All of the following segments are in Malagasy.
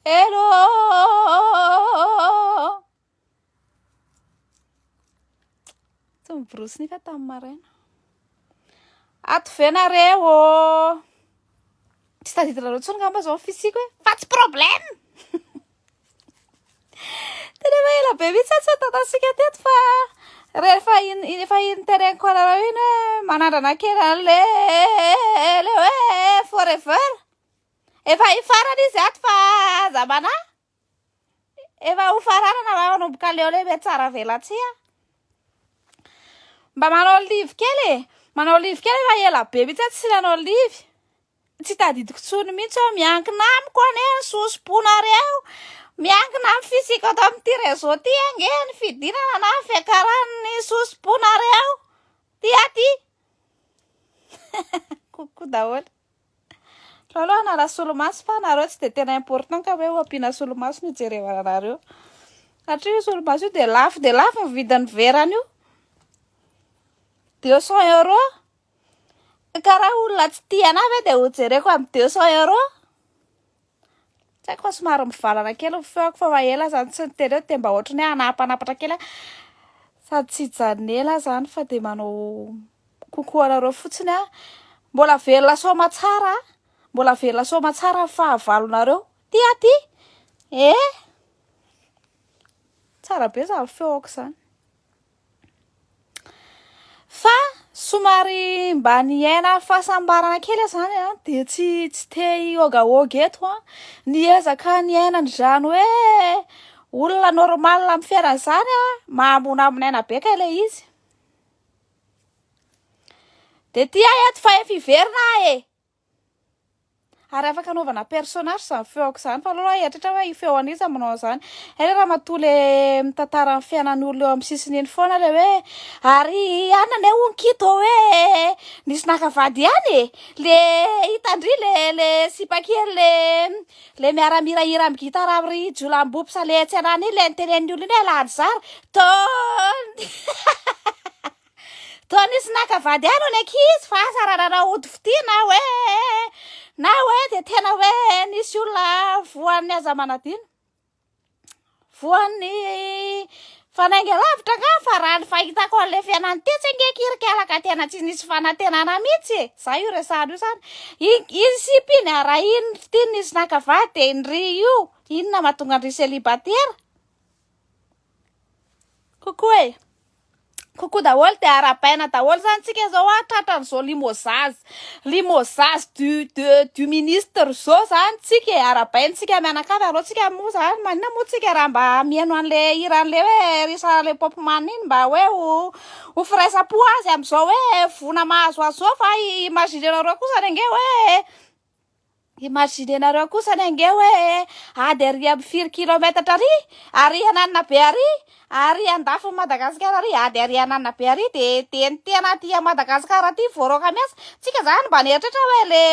Hello! Tsy miborosy nify aho tamin'ny maraina. Ato ve nareo? Tsy tadidinareo intsony angamba izao ny fisiako e. Fa tsy problème! Tena efa ela be mihitsy aho tsy nitatasika teto fa rehefa iny efa iny teneniko anareo iny hoe manandrana kely an'le le hoe forever. Efa hifarana izy ato fa aza manahy. Efa ho faranana fa manomboka leo le mihatsara velatsihy ah. Mba manao live kely e. Manao live kely efa ela be mihitsy aho tsy nanao live. Tsy tadidiko tsony mihitsy aho miankina amiko anie ny soso-ponareo. Miankina amin'ny fisiako ato amin'ity réseau ty ange ny fidinana na ny fiakaran'ny soso-ponareo. Ty aty. Coucou daholo. Fa aloha hanala solomaso fa nareo tsy dia tena important ka hoe ho ampiana solomaso no hijerevana anareo. Satria io solomaso io dia lafo dia lafo ny vidin'ny verany io. 200 euros. Ka raha olona tsy tia anah ve dia ho jereko amin'ny 200 euros? Tsy haiko fa somary mivalana kely ny feoko fa efa ela zany tsy niteny eo dia mba ohatran'ny hoe hanapanapatra kely aho. Sady tsy hijanona ela aho zany fa dia manao Coucou anareo fotsiny a. Mbola velona soamatsara a. Mbola velona soamatsara ny fahavalonareo. Ty aty. Eh. Tsara be zany feoko zany. Fa somary mba niaina fahasambarana kely aho zany a, dia tsy tsy te hiogaoga eto a. Niezaka niaina an'izany hoe olona normal amin'ny fiainana izany a, mahamonamonaina be kay ilay izy. Dia ty aho eto fa efa hiverina aho e! Ary afaka anaovana personnage izany feoko izany fa aleo aho hieritreritra hoe feo an'iza manao an'izany. Hay le ramatoa le mitantara ny fiainan'ny olona eo amin'ny sisiny iny foana le hoe ary anona anie hono kito hoe nisy naka vady ihany e! Le hitan-dry le le sipa kely le le miara-mihirahira amin'ny gitara amin'ny jiolahim-bopsa le etsy anany iny le nitenenin'ny olona iny hoe alahady zara Toa Toa nisy naka vady ihany ny ankizy fa asa raha nanao ody fitia na hoe na hoe dia tena hoe nisy olona voan'ny aza manadino. Voan'ny fanainga lavitra angaha fa raha ny fahitako an'ilay fiainany tetsy ange kirikala ka tena tsy nisy fanantenana mihitsy e. Za io resahana io zany. Iny sipa iny raha iny fitia nisy naka vady dia ndry io inona mahatonga ndry célibataire? Coucou e. Coucou daholo dia arahabaina daholo zany tsika zao a tratran'izao limogeage limogeage du de du ministre zao zany tsika e arahabaina tsika mianakavy aleo tsika moa zany maninona moa tsika raha mba mihaino an'le hiran'le hoe Richard le Popman iny mba hoe ho ho firaisam-po azy amin'izao hoe voina mahazo azy zao fa imaginenareo kosa ange hoe Imaginez-nareo kosa ny ange hoe ady ary amin'ny firy kilometatra ary, ary ananona be ary, ary andafin'i Madagasikara ary, ady ary ananona be ary, dia dia ny tena aty Madagasikara aty voaroaka miasa. Tsika zany mba nieritreritra hoe le,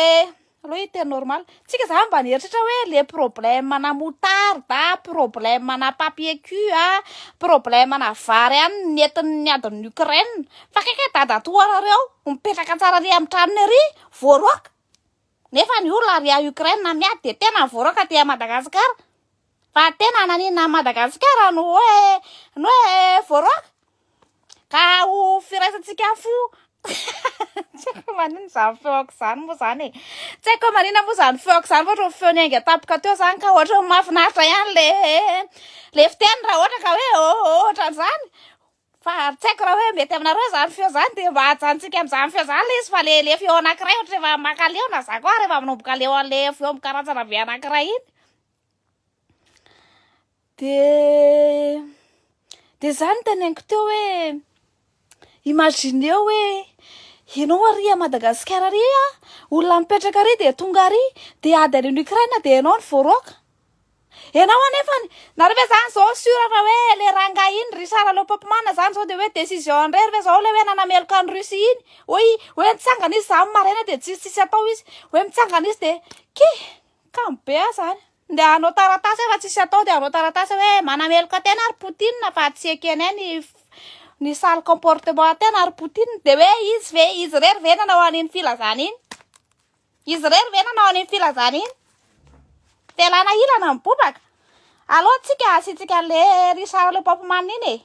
aleo hiteny normal, tsika zany mba nieritreritra hoe le problème ana moutarde a, problème ana papier cul a, problème ana vary any nentin'ny adin'i Ukraine, fa kay kay dadatoanareo mipetraka tsara ary amin'ny tranony ary voaroaka. Nefa ny olona ary a Ukraine miady dia tena voaroaka aty Madagascar. Fa tena naninona an'i Madagascar no hoe no hoe voaroaka? Ka ho firaisantsika fo. Tsy haiko hoe maninona izany feoko izany moa izany e. Tsy haiko hoe maninona moa izany feoko izany fa ohatran'ny feo niainga tampoka teo izany ka ohatran'ny mahafinaritra ihany le le fiteny raha ohatra ka hoe ohatran'izany. Fa tsy haiko raha hoe mety aminareo izany feo izany dia mba ajanontsika amin'izany feo izany ilay izy fa le le feo anankiray ohatra efa mankaleo na za koa ary efa manomboka leo an'le feo mikarantsana be anankiray iny. De de zany no teneniko teo hoe imagineo hoe ianao ary a Madagasikara ary a, olona mipetraka ary dia tonga ary dia ady any Ukraine dia ianao no voaroaka. Enao anefany, nareo ve zany zao sur fa hoe le rangahy iny Richard le Popman zany zao de hoe décision ndray ve zao le hoe nanameloka an'i Russie iny? Hoe hoe nitsangana izy zany maraina de tsisy tsisy atao izy, hoe mitsangana izy de ki! Kamo be aho zany. Ndeha hanao taratasy aho fa tsisy atao de hanao taratasy hoe manameloka tena ary Poutine fa tsy ekenay ny ny sale comportement tena ary Poutine de hoe izy ve izy irery ve nanao an'iny filazana iny? Izy irery ve nanao an'iny filazana iny? Telana ilana ny bobaka. Aleo tsika asiantsika an'le Richard le Popman iny e.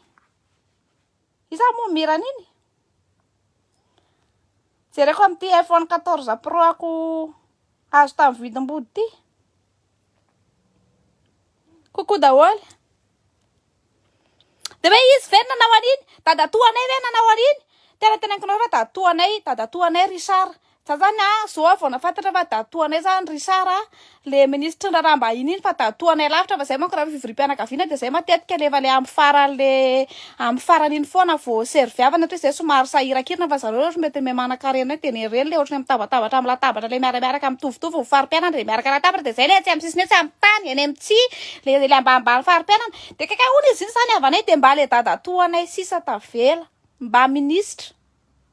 Iza moa mihira an'iny? Jereko amin'ity iPhone 14 Pro ako azo tamin'ny vidim-body ity. Coucou daholo. Dia hoe izy ve nanao an'iny? Dadatoanay ve nanao an'iny? Tena teneniko anareo fa dadatoanay, dadatoanay Richard. Za zany a, zao aho vao nahafantatra fa dadatoanay zany Richard a, le minisitry ny raharaham-bahiny iny fa dadatoanay lavitra fa zay manko raha fivoriam-pianakaviana dia zay matetika le efa le amin'ny faran'le amin'ny farany iny foana vao serviavana satria zay somary sahirankirina fa zareo ohatra mety me manankarena eo dia ny ireny le ohatry ny mitabatabatra amin'ny latabatra le miara-miaraka mitovitovy ny fari-piainana dia miaraka latabatra dia zay le etsy amin'ny sisiny etsy amin'ny tany eny amin'ny tsihy le le ambanimbany fari-piainana dia kay hono izy iny zany havanay dia mba le dadatoanay sisa tavela mba minisitra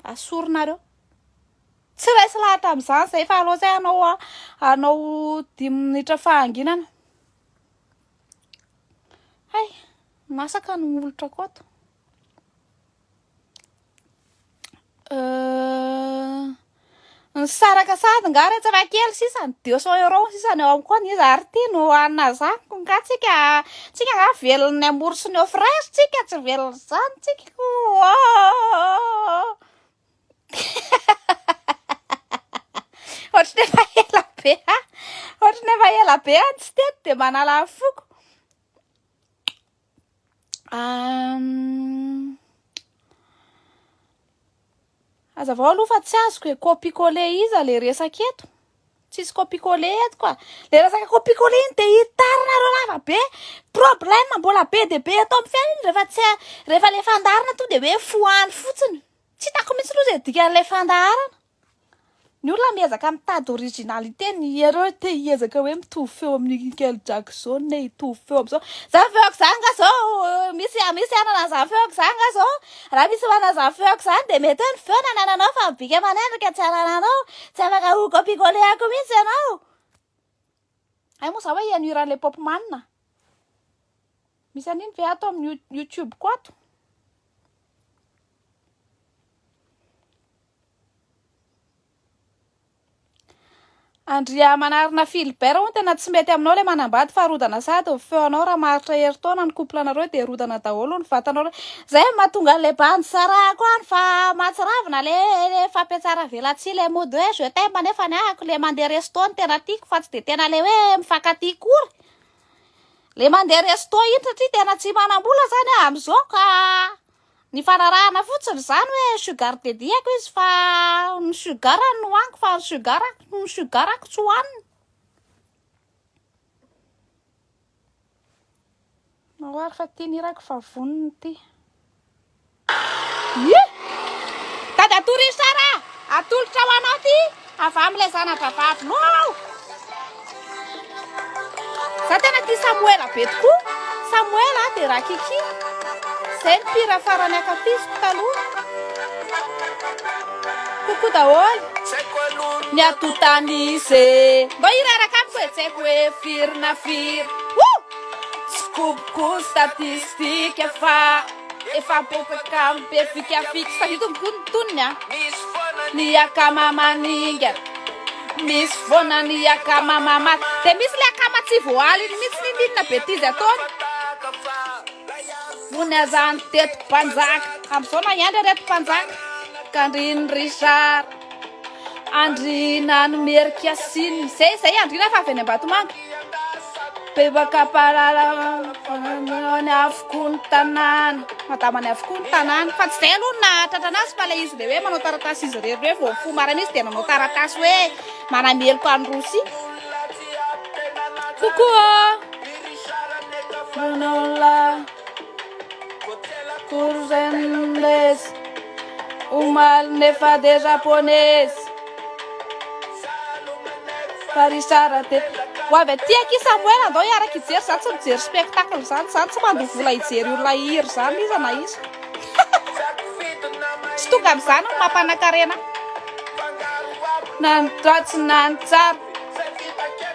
asorinareo tsy resy lahatra amin'izany zay fa aleo zay hanao hanao dimy minitra fahanginana hay masaka ny molotrako ato Nisaraka sady nga re tsy raha kely sisa ny 200 euros sisa ny ao amiko any iza ary ty no hanina zany ko nga tsika tsika nga velon'ny amour sy ny eau fraîche tsika tsy velona zany tsika ko ohatry ny efa ela be a ohatry ny efa ela be aho tsy teto de manala ny foko Hazavao aloha fa tsy azoko e, copie coller iza le resaka eto? Tsisy copie coller eto ka. Le resaka copie coller iny de hitarinareo lava be. Problème mbola be dia be eto amin'ny fiainana iny rehefa tsy rehefa le fandaharana tonga de hoe fohano fotsiny. Tsy hitako mihitsy aloha izay dikan'ilay fandaharana. Ny olona miezaka mitady originalité, ny ereo te hiezaka hoe mitovy feo amin'i Michael Jackson e, hitovy feo amin'izao. Zany feoko zany nga zao misy misy hanana an'izany feoko zany nga zao? Raha misy manana an'izany feoko zany dia mety hoe ny feo no anananao fa ny bika aman'endrika tsy anananao. Tsy afaka ho copie coller-ko mihitsy ianao. Hay moa za hoe hihaino hiran'ilay Popman. Misy an'iny ve ato amin'ny YouTube-ko ato? Andriamanarina Philbert hono tena tsy mety aminao le manambady fa rodana sady ny feonao raha maharitra herintaona ny couple nareo dia rodana daholo ny vatanao zay no mahatonga an'le bandy sarahako any fa mahatsiravina le le fampiatsara velatsihy le mody hoe je t'aime nefa ny ahako le mandeha resto no tena tiako fa tsy de tena le hoe mifankatia akory le mandeha resto iny satria tena tsy manam-bola zany aho am'izao ka Nifanarahana fotsiny izany hoe sugar daddy ako izy fa ny sugar no hohaniko fa ny sugar ny sugar ako tsy hohaniny. Ao ary fa ty ny hirako fa vonona ity. Ih! Dadatoa Richard a! Atolotra ho anao ity avy amin'ilay zana-drahavavinao. Za tena tia Samoela be tokoa. Samoela dia Rakiki. Zay ny mpihira farany ankafiziko taloha. Coucou daholo. Ny atotan'izy. Ndao hira araka amiko e. Tsy haiko hoe firy na firy. Woo! Tsy koboko statistique fa efa betsaka amin'ny be fikafika. Tadidiko tokoa ny tonony a. Ny akama maningana. Misy foana ny akama mamaky. Dia misy le akama tsy voaly iny mihitsy n'inon'inona betizy ataony. Fony aza ny teto mpanjaka. Amin'izao na hiandry reto mpanjaka. Kandriny Richard. Andriana Nomerikasinina. Zay zay Andriana fa avy any Ambatomanga. Bebaka parara ny avokoa ny tanàna. Madamany avokoa ny tanàna. Fa tsy zay aloha no nahatratra anazy fa ilay izy le hoe manao taratasy izy irery hoe vao mifoha maraina izy dia nanao taratasy hoe manameloka an'i Rosia. Coucou ô! Manao Courgendes omaly nefa de japonaise fa Richard de ho avy aty akia Samuel andao hiaraka hijery za tsy mijery spectacle zany za tsy mandoa vola hijery olona hihira zany iza na iza tsy tonga amizany ny mampanakarena na ny ratsy na ny tsara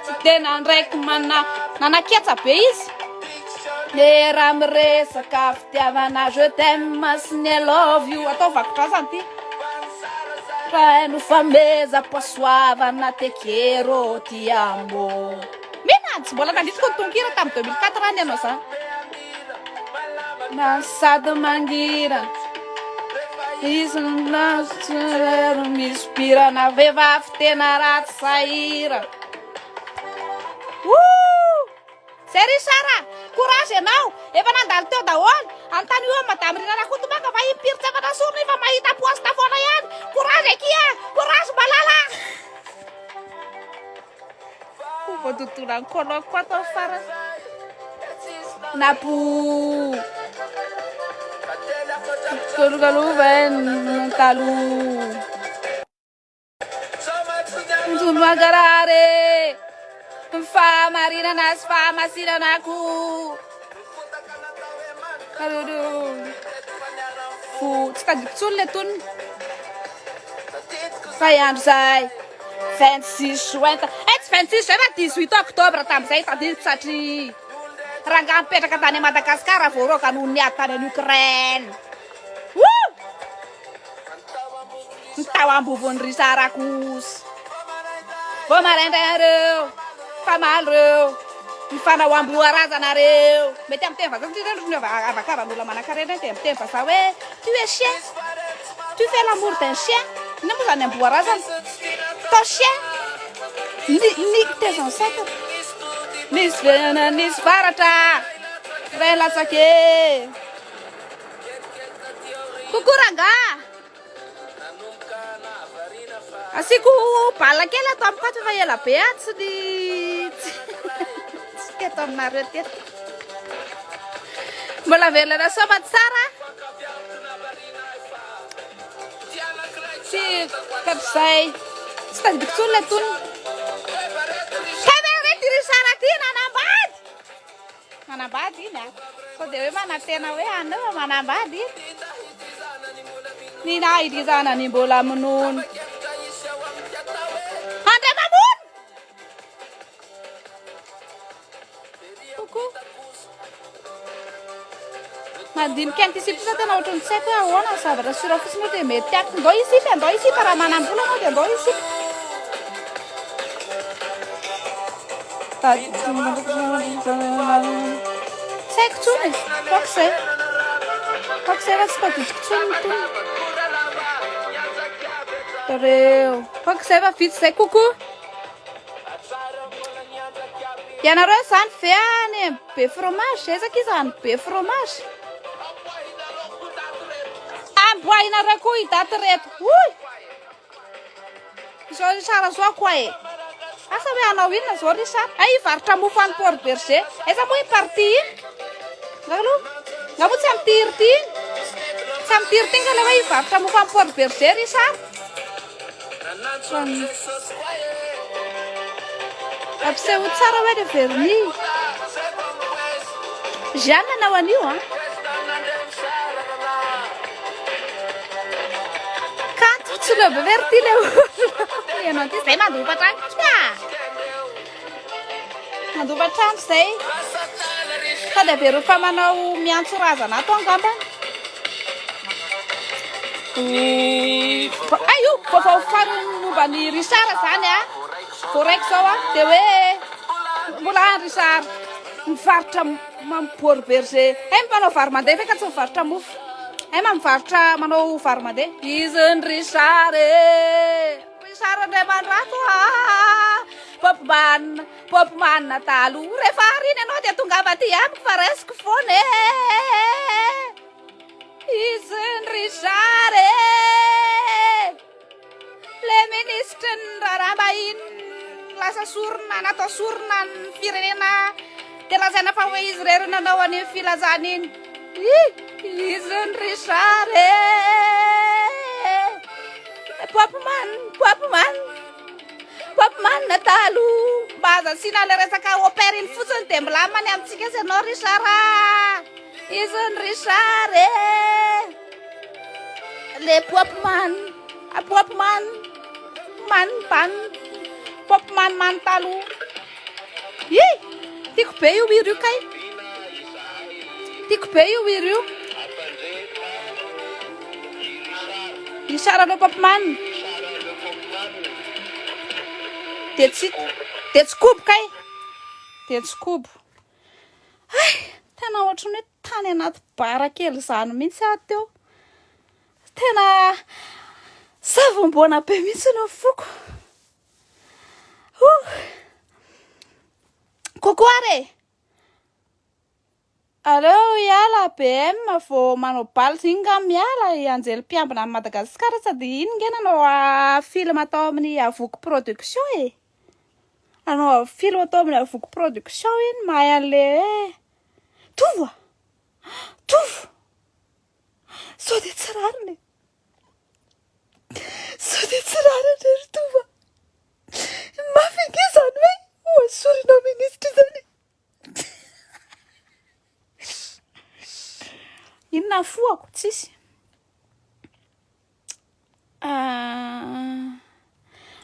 tsy tena ndraiky mana nanaketsa be izy Le raha miresaka fitiavana je t'aime sy ny I love you atao vakodrazana ty Raha no fameza-pahasoavana te quiero ti amo Mina! Tsy mbola tadidiko ny tononkira tamin'ny 2004 aho nihaino an'izany. Na sady mangirana izy no misy pirana vehivavy tena ratsy sahirana. Woo! Zay Richard a! Courage ianao! Efa nandalo teo daholo! Anontanio eo Madame Rina Rakotomanga fa impiry tsy afaka sorona io fa mahita poste foana ihany! Courage akia! Courage malala! Ho voadodonan'ny coloc koa ato amin'ny farany. Nabo! Tolokalovan'ny taloha. Tontolo mankarary Ny fahamarinana sy fahamasinana ko Fo tsy tadidiko intsony le tonony Ray andro zay 26 juin Eh tsy 26 juin fa 18 octobre tamin'izay tadidiko satria rangahy mipetraka tany Madagascar voaroaka noho ny ady tany any Ukraine. Woo! Ny tao ambovon'ny Richard kosa. Vao maraindray reo, famaly reo, mifanao amboa razana reo. Mety amin'ny teny vazaha satria reny rony avakavan'olona manankarena reny dia amin'ny teny vazaha hoe tu es chien, tu fais l'amour d'un chien. Inona moa izany amboa razana? Ton chien nique tes ancêtres. Nisy velona nisy varatra, ray latsaka e. Coucou rangaha. Asiako bala kely ato amiko ato fa ela be aho tsy ny tsy teto aminareo teto. Mbola velona soa tsara. Tsy hatrizay. Tsy tadidiko intsony ilay tonony. Kay ve hoe ty Richard ty nanambady? Manambady iny a. Sao dia hoe manantena hoe anao manambady iny. Ny nahy zanany mbola minono. Andray mamono! Coucou. Mandinika an'ity sipa ity za tena ohatran'ny tsy haiko hoe ahoana ny zavatra sura fotsiny hoe dia mety tiako. Ndao hisipa, ndao hisipa raha manam-bola anao dia ndao hisipa. Tsy haiko intsony e. Aoka izay. Aoka izay fa tsy tadidiko intsony ny tonony. Reo. Aoka izay fa vita izay. Coucou. Ianareo izany ve any be fromage? Aiza akia izany be fromage? Amboahinareo koa i daty reto. Oy! Izao Richard zao koa e. Asa hoe hanao inona zao Richard? Hay hivarotra mofo any Port Bergé. Aiza moa iny partie iny? Nga aloha? Nga moa tsy amin'ny tiry ity iny? Tsy amin'ny tiry ity nga ilay hoe hivarotra mofo any Port Bergé Richard? Ampiseho tsara hoe le vernis. Jeanne nanao an'io an. Kanto tsy leo be ve ry ty le olona. Ianao ty zay mandofa trano ka. Mandofa trano zay. Sady avy fa manao miantso razana ato angamba. Aio, vaovao farany momba ny Richard zany a. Voaraiko zao a, dia hoe mbola any Richard mivarotra mambory berger. Hay manao vary mandeha ve ka tsy mivarotra mofo. Hay mivarotra manao vary mandeha. Izy ny Richard e. Richard Andriamandrato a. Popman, Popman taloha. Rehefa ary iny ianao dia tongava aty amiko fa raisiko foana e. Izy ny Richard e. Le minisitry ny raharaham-bahiny lasa sorona, natao sorona ny firenena dia lazaina fa hoe izy irery nanao an'iny filazana iny. Ih, izy ny Richard e. Popman, Popman, Popman taloha. Mba aza asiana ilay resaka au pair iny fotsiny dia milamina ny amintsika sy ianao Richard a. Izy ny Richard e. Le Popman, Popman, man ban, Popman man taloha. Ih, tiako be io hira io kay. Tiako be io hira io. Richard le Popman. Dia tsy dia tsy kobo kay. Dia tsy kobo. Hay! Tena ohatran'ny hoe tany anaty bara kely izany mihitsy aho teo. Tena savomboana be mihitsy ny foko. Ouh! Coucou ary e! Aleo hiala BM vao manao bal iny nga miala i Anjely mpiambina an'i Madagasikara sady iny nge nanao film tao amin'ny Avoko production e! Nanao film tao amin'ny Avoko production iny mahay an'le hoe Tovo a! Tovo! Sao dia tsy rariny e! Sao dia tsy rariny re ry Tovo a! Mafy ange izany hoe ho asorina minisitra izany e! Inona ny fohako? Tsisy. Ah,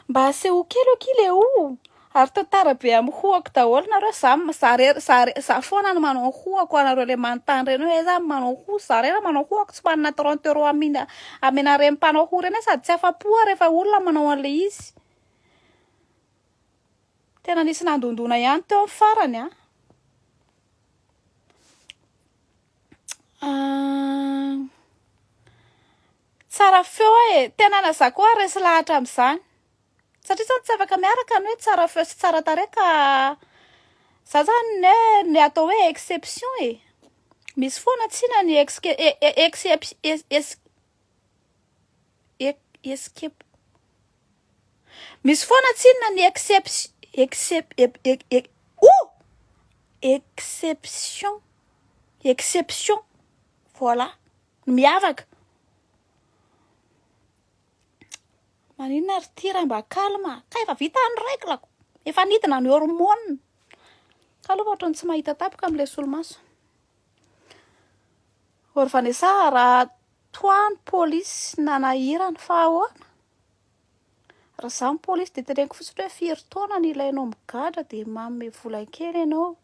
mba asehoa kely akia le o. Ary tantara be amin'ny hohako daholo nareo. Za za rery za re- za foana no manao hohako anareo le manontany reny hoe aiza manao hoho. Za rery manao hohako tsy manana 30 euros amina amena reny mpanao hoho reny aho sady tsy afa-po aho rehefa olona manao an'le izy. Tena nisy nandondona ihany teo amin'ny farany an. Ah, tsara feo aho e. Tena na za koa resy lahatra amin'izany. Satria zany tsy afaka miaraka ny hoe tsara feo sy tsara tarehy ka za zany ny hoe ny atao hoe exception e. Misy foana tsina ny ex ex ex escape Misy foana tsinona ny except excep e oh! Exception exception voilà ny miavaka. Maninona ry ty raha mba calme ka efa vita ny règle-ko, efa nidina ny hormone. Ka aloha fa ohatran'ny tsy mahita tampoka amin'ilay solomaso. Or Vanessa raha toa ny polisy nanahirana fa ahoana? Raha za ny polisy dia teneniko fotsiny hoe firy taona no ilainao migadra dia manome vola kely ianao.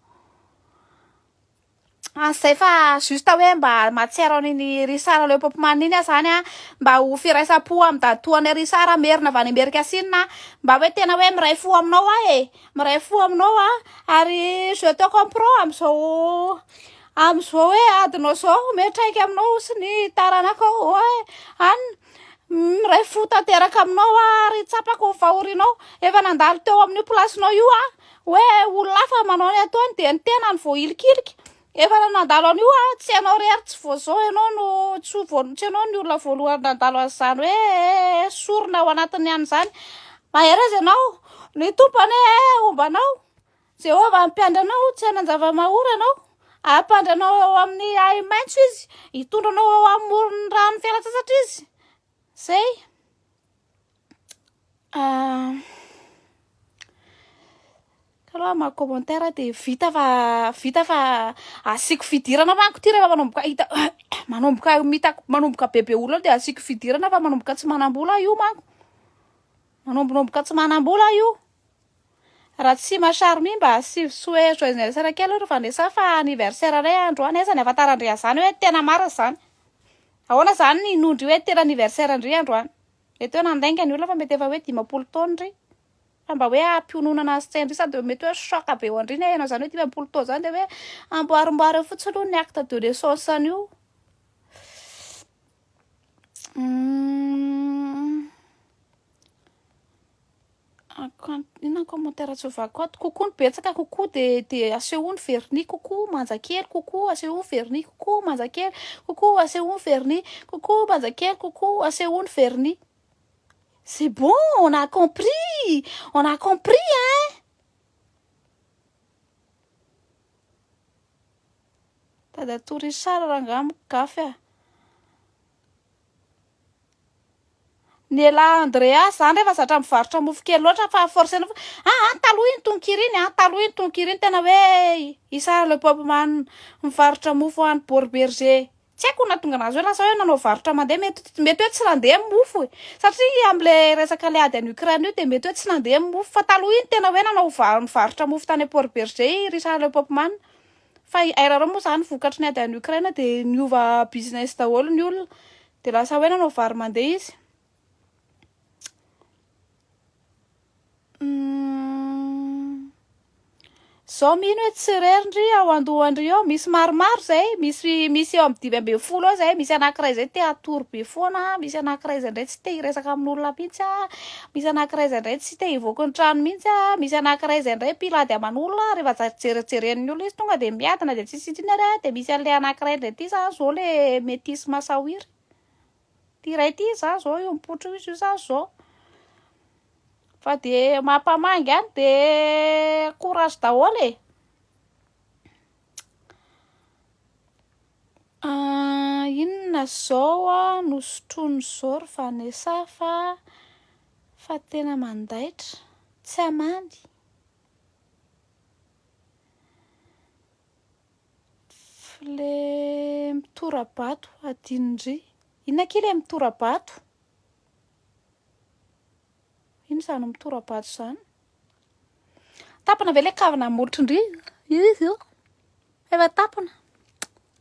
Ah, zay fa juste hoe mba mahatsiaro an'iny Richard Le Popman iny aho zany an, mba ho firaisam-po amin'ny dadatoanay Richard merina avy any Amerika Asinina, mba hoe tena hoe miray fo aminao aho e, miray fo aminao aho ary je te comprends amin'izao amin'izao hoe adinao izao miantraika aminao sy ny taranakao hoe any Miray fo tanteraka aminao aho ary tsapako ny fahorianao. Efa nandalo teo amin'io place-nao io aho, hoe olona hafa manao ny ataony dia ny tena no voahilikilika. Efa nandalo an'io aho, tsy ianao irery, tsy vao izao ianao no tsy ho tsy ianao ny olona voalohany nandalo an'izany hoe sorona ao anatin'ny an'izany. Mahereza ianao, ny Tompo anie homba anao. Jehovah hampiandry anao, tsy hanan-java-mahory ianao. Hampandry anao eo amin'ny ahi-maitso izy, hitondra anao eo amoron'ny rano fialan-tsasatra izy. Zay. Ah. Ka aloha ma commentaire dia vita fa vita fa asiako fidirana manko ty rehefa manomboka hita manomboka mitako manomboka bebe olona dia asiako fidirana fa manomboka tsy manam-bola io manko. Manombonomboka tsy manam-bola io. Ratsima Charmy mba asivo souhait joyeux anniversaire kely aloha ry Vanessa fa anniversaire anay androany aiza ny afantaran-dry an'izany hoe tena marina izany ahoana izany ny inoan-dry hoe tena anniversaire an-dry androany mety hoe nandainga ny olona fa mety efa hoe 50 taona ry fa mba hoe hampiononana azy tsain-dry sady mety hoe choc be ho an-dry ny hainao izany hoe 50 taona izany dia hoe amboarimboary eo fotsiny aloha ny acte de naissance an'io Inona ny commentaire tsy ovako ato? Coucou ny betsaka, coucou de de asehoy ny vernis, coucou manja kely, coucou asehoy ny vernis, coucou manja kely, coucou asehoy ny vernis, coucou manja kely, coucou asehoy ny vernis. C'est bon, on a compris, on a compris hein. Dadatoa Richard rangaha migafy ah. Ny elah Andrea zany rehefa zatra mivarotra mofo kely loatra fa forcena fo ah ah taloha iny tononkira iny ah taloha iny tononkira iny tena hoe i Sarah le Popman mivarotra mofo any Port Bergé tsy haiko nahatonga anazy hoe lasa hoe nanao varotra mandeha mety mety hoe tsy nandeha ny mofo e satria am'le resaka le ady any Ukraine io de mety hoe tsy nandeha ny mofo fa taloha iny tena hoe nanao va- nivarotra mofo tany Port Bergé i Richard le Popman fa i hainareo moa zany vokatry ny ady any Ukraine de niova business daholo ny olona De lasa hoe nanao vary mandeha izy. Zao mino hoe tsy irery ndry ao andohandry ao, misy maromaro zay, misy misy eo amin'ny 15 eo zay, misy anakiray zay te hatory be foana, misy anakiray zay ndray tsy te hiresaka amin'olona mihitsy a, misy anakiray zay ndray tsy te hivoaka ny trano mihitsy a, misy anakiray zay ndray mpilady aman'olona, rehefa jerijeren'ny olona izy tonga de miadana de tsisy intsony ary a, de misy an'le anakiray ndray ty zany zao le metisy masawiry, ty iray ty zany zao io mipoitra io izy io zany zao. Fa de mampamangy any de courage daholo e. Ah, inona zao a no sotroin'i zao ry Vanessa fa fa tena mandaitra, tsy amany. Fle mitora-bato adinondry. Inona akia le mitora-bato? Inona izany mitora-bato izany? Tapina ve ilay kavina amin'ny molotry ndry? Io izy io. Efa tapina.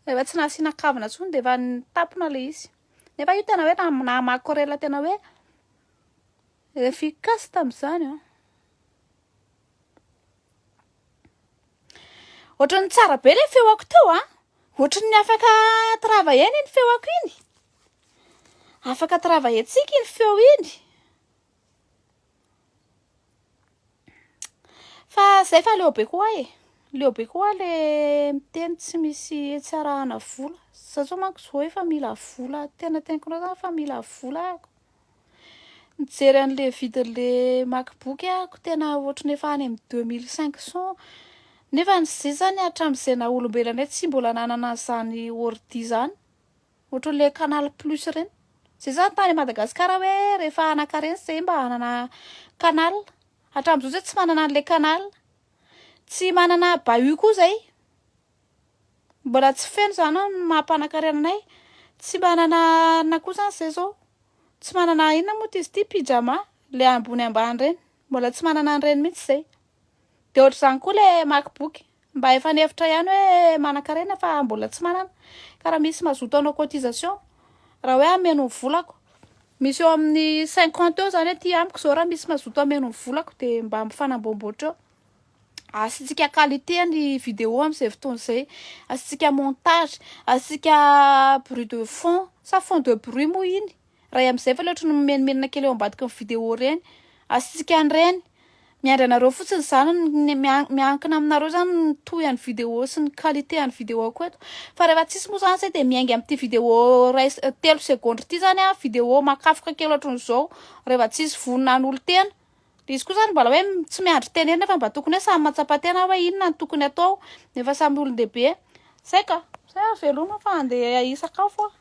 Efa tsy nasiana kavina intsony dia efa nitapina ilay izy. Nefa io tena hoe nahamakorela tena hoe efficace tamin'izany an. Ohatran'ny tsara be ilay feoko teo an. Ohatran'ny afaka travailler-na iny feoko iny. Afaka travailler-tsika iny feo iny. Fa zay fa leo be koa e. Leo be koa le miteny tsy misy tsy arahana vola. Za zao manko zao efa mila vola. Tena teniko anao zany fa mila vola ahako. Nijery an'le vidin'le MacBook ahako tena ohatran'ny efa any amin'ny 2500. Nefa ny zay zany hatramin'izay naha olombelona anay tsy mbola nanana an'izany ordi zany. Ohatran'le Canal Plus ireny. Zay zany tany Madagascar hoe rehefa hanan-karena zay mba hanana canal. Hatramin'izao zay tsy manana an'le canal. Tsy manana bahut koa zay. Mbola tsy feno zany ny maha mpanakarena anay. Tsy manana inona koa zany zay zao. Tsy manana inona moa ty izy ity pyjama le ambony ambany reny. Mbola tsy manana an'ireny mihitsy zay. De ohatr'izany koa le MacBook. Mba efa nihevitra ihany hoe manan-karena fa mbola tsy manana. Ka raha misy mazoto hanao cotisation, raha hoe hameno ny volako. Misy eo amin'ny 50 eo zany aty amiko zao raha misy mazoto hameno ny volako de mba mifanamboamboatra eo. Asiantsika qualité ny vidéo amin'izay fotoana izay, asiantsika montage, asiantsika bruit de fond sa fond de bruit moa iny? Raha amin'izay fa le ohatran'ny mimenomenona kely eo ambadiky ny vidéo ireny, asiantsika an'ireny. Miandry anareo fotsiny izany ny miankina aminareo izany ny tohin'ny vidéo sy ny qualité an'ny vidéo-ko eto. Fa rehefa tsisy moa izany zay dia miainga amin'ity vidéo iray 3 segondra ity izany an, vidéo makafoka kely ohatran'izao rehefa tsisy vonona hanolo-tena. Izy koa zany mbola hoe tsy miandry tenenina fa mba tokony hoe samy mahatsapa tena hoe inona no tokony atao nefa samy olon-dehibe. Zay ka, zay aho veloma fa andeha hisakafo aho.